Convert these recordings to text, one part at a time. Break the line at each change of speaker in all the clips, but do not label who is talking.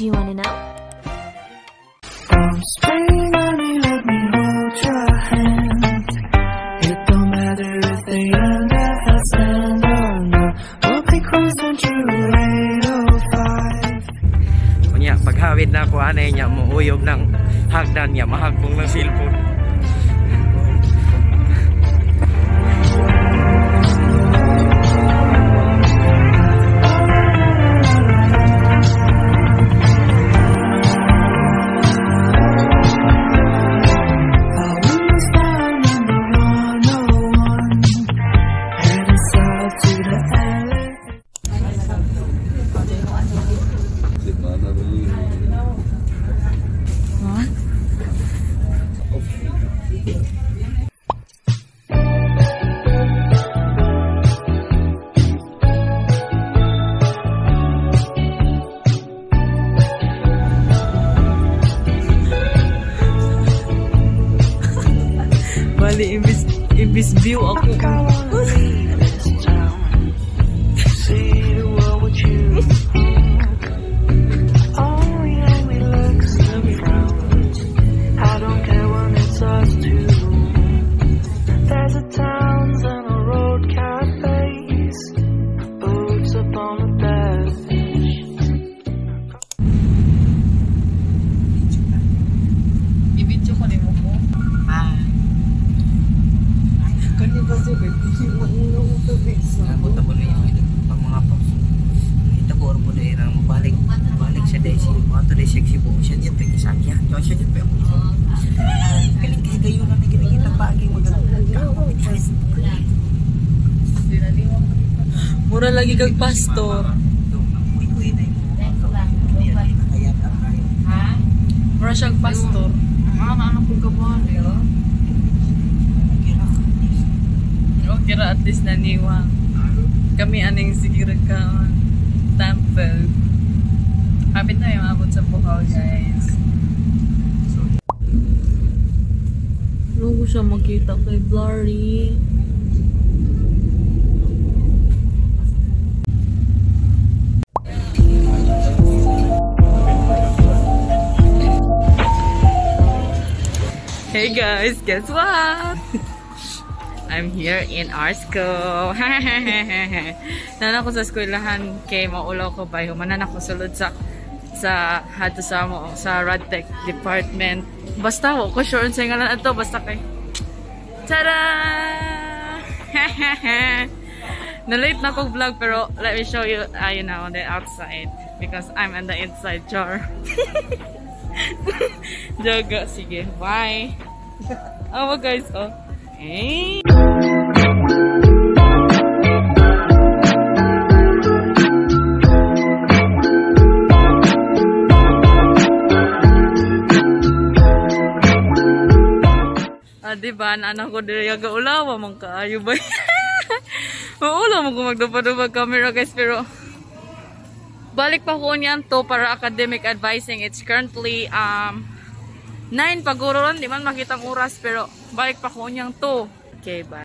Do you want to know?
Spring honey, let me hold your hand. It don't matter if they understand or not. We'll be cruising through 805.
Unya, paghawid na ako anay niya, muuyog ng hagdan niya, mahagbong ng cellphone.
I was down on the 101, heading south to the LA.
Bali, imbis view ako.
I wanna leave this town, see the world with you. Only ugly looks and frowns. I don't care when it's us two. There's a towns and a road cafes, boots up on the dash.
I-video ko nimo ko.
Kani ba siya? Ako tabo na yung pang mga pa. Ito ko po dahil na mabalik. Balik siya dahil siya. Mga to dahil siya sibo. Siya dyan pa isakyan. Siya dyan pa. Kaling kay gayon na ginagita pa aging maganda.
Mura lagi kag pastor. Mura siyang pastor. Okay ra, at least naniwa. Kami aning sige ra ka temple. Kapit na yung maabot sa Bohol, guys. Ano ko siya makita kay blurry. Hey guys, guess what? I'm here in our school. Nana ko sa eskwelahan kay maulaw ko ba humanan ako sulod sa hadto sa mo sa Radtech department. Basta wa ko sure unsa ngalan ato, basta kay Tada! Na-late na ko vlog, pero let me show you on the outside because I'm on the inside jar. Joga, sige. Bye. Oh, guys, oh. Hey. Ah, di ba? Naano ko diri aga ulawa man kaayo ba? Maulaw mo ko magdupa-dupa camera, guys, pero balik pa ko niyan to para academic advising. It's currently 9 paguro ron, di man makita ang oras, pero balik pa ko niyang to. Okay, bye.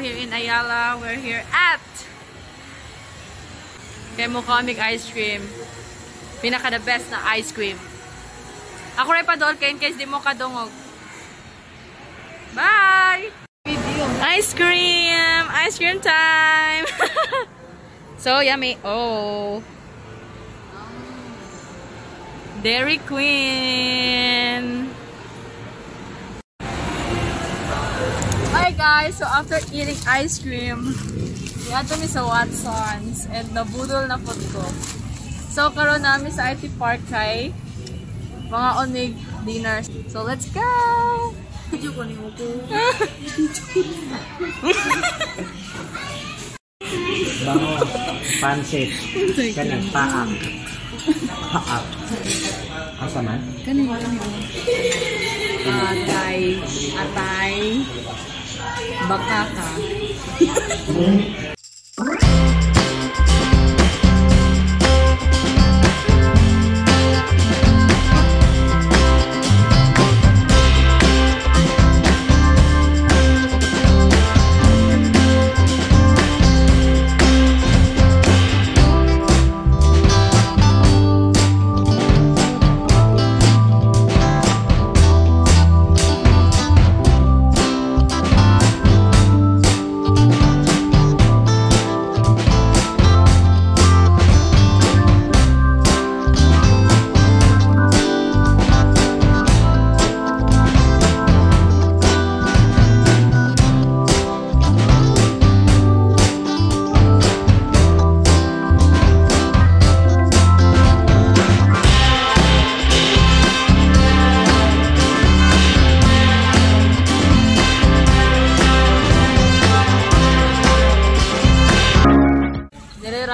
Here in Ayala. We're here at Kemo Comic Ice Cream. Pinaka the best na ice cream. Ako rin pa doon kay in case di mo kadungog. Bye! Ice cream! Ice cream time! So yummy. Oh. Dairy Queen. Hi guys, so after eating ice cream, niadto mi sa Watson's and nabudol na pud ko. So karon nami sa IT Park kay mga onig dinner. So let's go.
Video ko nimo ko. Bango, pansit, kani paak. Paak. Asa man?
Kani kani. Atay, atay. Bakaka.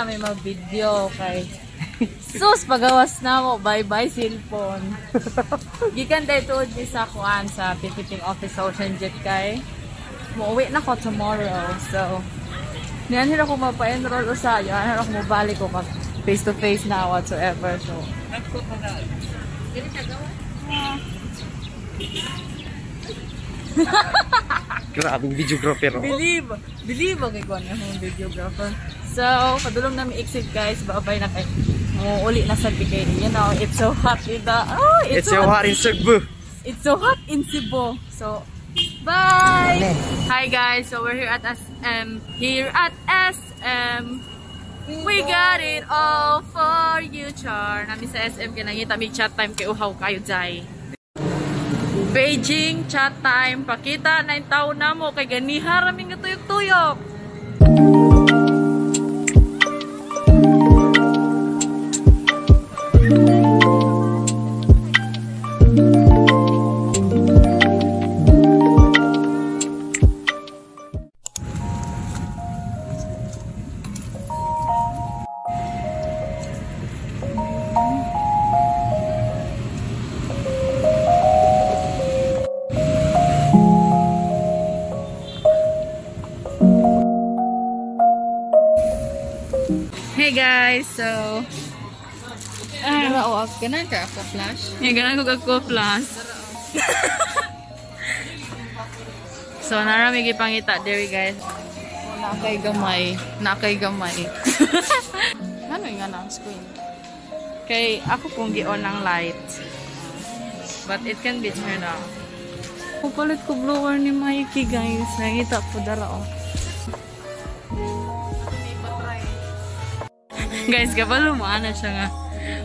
May mag-video kay sus pagawas na mo, bye-bye cellphone. Gikan dahil tuod ni sa kuan sa ticketing office sa Ocean Jet kay muuwi na ko tomorrow. So niyan ako mapa-enroll usa, yan ako mobalik ko face to face na whatsoever. So
Grabing videographer.
Believe okay ko na akong videographer. So, padulong namin exit guys. Bye-bye na kay. Muuli na sa bigay. You know, it's so hot in the oh,
it's so hot in Cebu.
It's so hot in Cebu. So, bye. Hi guys. So we're here at SM. Here at SM. We got it all for you, Char. Nami sa SM kay nangita mi chat time kay uhaw kayo jay. Beijing chat time. Pakita na yung tao na mo kay ganiha raming tuyok-tuyok. Hey guys, so
ganan ka ako flash.
Yeah, ganan ko ako flash. So narami gipangita diri guys.
Nakay gamay, nakay gamay. Ano yung nga screen?
Kay ako pong gi-on ang light. But it can be turned off. Pupalit ko blower ni Mikey guys. Nangita po dara oh. Guys, kabalo mo ana siya nga.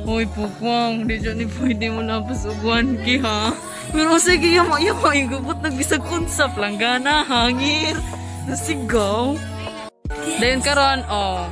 Uy, pukwang, di dyan ni pwede mo labas og 1K ha. Pero sige, yama, yama, yung gubot nagbisag unsa, planggana, hangir, nasigaw. Dayon karon, oh.